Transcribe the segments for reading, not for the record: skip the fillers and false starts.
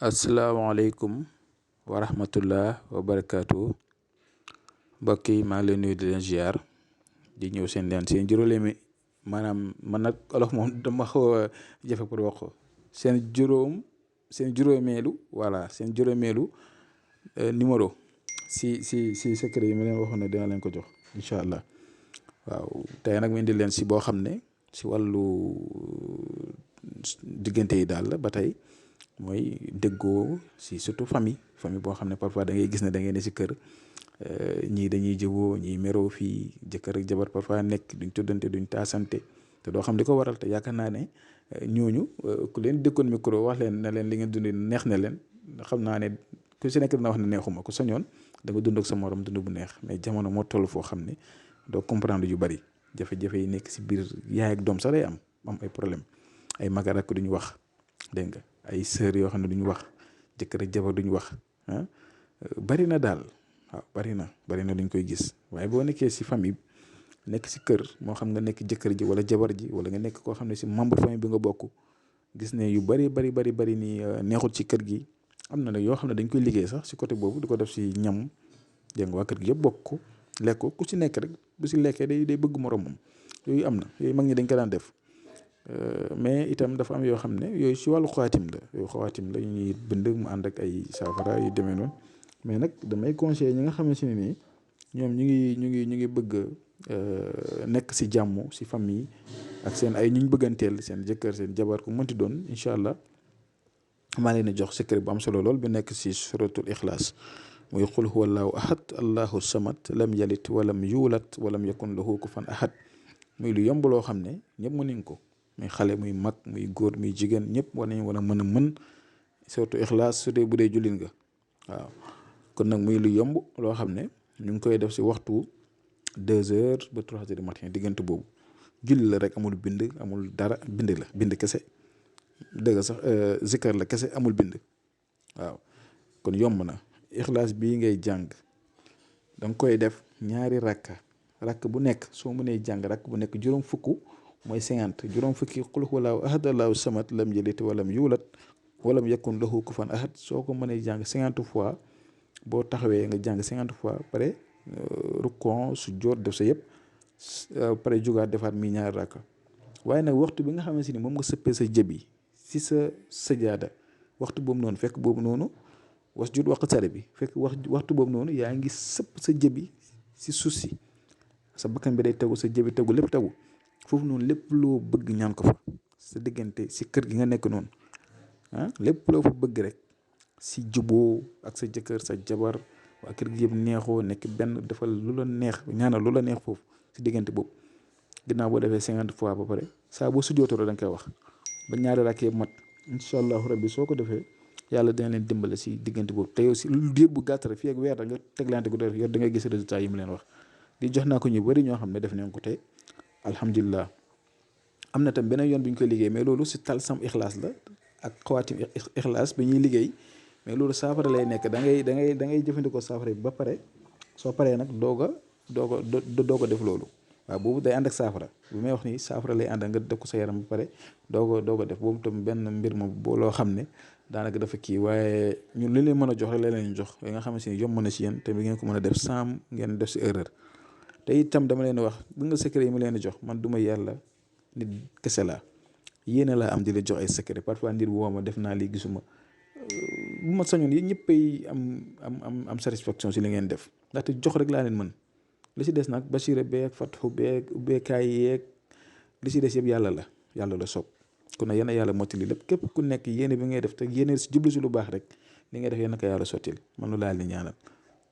asalaamaaleykum wa rahmatullah wa barakaatu mbokk yi maa ngi leen nuyu di leen ziar di ñëw seen juróoleemi maanaam man nag olof moom dama xaw a jafe pour wax ko seen juróomeelu voilà seen juróomeelu numéro si secret yi ma leen waxoon ne dina leen ko jox incha allah. waaw tey nag ma indi leen si boo xam ne si wàllu diggante yi daal la ba tey mooy déggoo si surtout famille boo xam ne parfois da ngay gis ne da ngay ne si kër ñii dañuy jëwoo ñii meroo fii jëkkër ak jabar parfois nekk duñ tuddante duñ taasante te doo xam li ko waral te yaakaar naa ne ñooñu ku leen dëkkoon micro wax leen ne leen li ngeen dund neex na leen xam naa ne ku si nekk dina wax ne neexuma ku sañoon da nga dund ak sa morom dund bu neex mais jamono moo toll foo xam ne doo comprendre yu bari jafe-jafe yi nekk si biir yaay ak doom sax day am ay problème ay mag ak rakk duñu wax dégg nga ay sœur yoo xam ne duñu wax jëkkër ak jabar duñu wax bari na daal waaw bari na duñ koy gis waaye boo nekkee si famille nekk si kër moo xam nga nekk jëkkër ji wala jabar ji wala nga nekk koo xam ne si membre famille bi nga bokk gis ne yu bari ni neexul ci kër gi am na nag yoo xam ne dañ koy liggéey sax si côté boobu di ko def si ñam dégg nga waa kër gi yëpp bokk lekk ku si nekk rek bu si lekkee day bëgg moromam yooyu am na yooyu mag ñi dañ ko daan def. mais itam dafa am yoo xam ne yooyu si wàllu xawaatim la ñuy bind mu ànd ak ay saafara yu demee noonu mais nag damay conseiller ñi nga xamante ne nii ñoom ñu ngi bëgg nekk si jàmm si famille ak seen ay ñu bëgganteel seen jëkkër seen jabar ku mënti doon incha allah maa leen di jox secret bu am solo lool bu nekk si suratul ixlaas muy qul huwallahu ahad allahu samad lam yalit walam yuulat walam yakun lahu kufuwan ahad muy lu yomb loo xam ne ñëpp mën nañ ko. muy xale muy mag muy góor muy jigéen ñëpp war nañ war a mën surtout ixlaas su dee bu dee jullit nga waaw kon nag muy lu yomb loo xam ne ñu ngi koy def si waxtu 2h ba 3h du matin diggante boobu julli la rek amul bind amul dara bind kese dëgg sax zikkar la kese amul bind waaw kon yomb na ixlaas bii ngay jàng da nga koy def ñaari rakk bu nekk soo mënee jàng rakk bu nekk juróom fukk mooy 50 juróom fukki qul huwallahu ahad allahu samad lam yalid walam yuulat walam yakun lahu kufuwan ahad soo ko mënee jàng 50 fois boo taxawee nga jàng 50 fois pare rukkon su joot def sa yëpp pare jugaat defaat mi ñaari rakka waaye nag waxtu bi nga xamante ni moom nga sëppee sa jëbi si sa sajaada waxtu boobu noonu fekk boobu noonu wasjud waqtarib bi fekk waxtu boobu noonu yaa ngi sëpp sa jëbi si suuf si sa bakkan bi day tegu sa jëbi tegu lépp tegu foofu noonu lépp loo bëgg ñaan ko fa sa diggante si kër gi nga nekk noonu lépp loo fa bëgg rek si juboo ak sa jëkkër sa jabar waa kër gi yëpp neexoo nekk benn defal lu la neex ñaanal lu la neex foofu si diggante boobu ginnaaw boo defee 50 fois ba pare saa boo sujjootoo da nga koy wax ba ñaari rakk yëpp mat incha allahu rabbi soo ko defee yàlla dina leen dimbale si diggante boobu te yow si lu diir bu gàtt rek fii ak weer da nga teglante ko def yor da nga gis résultat yi mu leen wax di jox naa ko ñu bëri ñoo xam ne def nañ ko tey alhamdulilah. am na tam beneen yoon bi ñu koy liggéey mais loolu si talsam ixlaas la ak xawaatim ixlaas bi ñuy liggéey mais loolu saafara lay nekk da ngay jëfandikoo saafara bi ba pare soo paree nag doog a def loolu waaw boobu day ànd ak saafara bu may wax ni saafara lay ànd nga def ko sa yaram ba pare doog a def boobu tam benn mbir ma boo loo xam ne daanaka dafa kii waaye ñun li leen mën a jox rek la leen jox yi nga xamante ni yomb na si yéen te bi ngeen ko mën a def sans ngeen def si erreur te itam dama leen wax bu nga secret yi mu leen jox man du ma yàlla nit kese laa yéene laa am di la jox ay secret parfois ndir woo ma def naa lii gisuma bu ma sañoon yéen ñëppay am satisfaction si li ngeen def ndaxte jox rek laa leen mën li si des nag basira beeg fatxu beeg ubbeekaay yeeg li si des yëpp yàlla la soob kon nag yéen a yàlla mottali lépp képp ku nekk yéene bi ngay def te yéene si jublu si lu baax rek li ngay def yéen a ko yàlla sottil man lu laa li ñaanal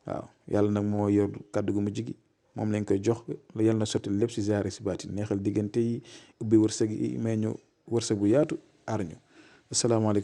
waaw yàlla nag moo yor kàddu gu mujj gi moom lañ koy jox yàlla na sotti lépp si zaare si baati neexal diggante yi ubbi wërsëg yi may ñu wërsëg bu yaatu aar ñu asalaamaaleykum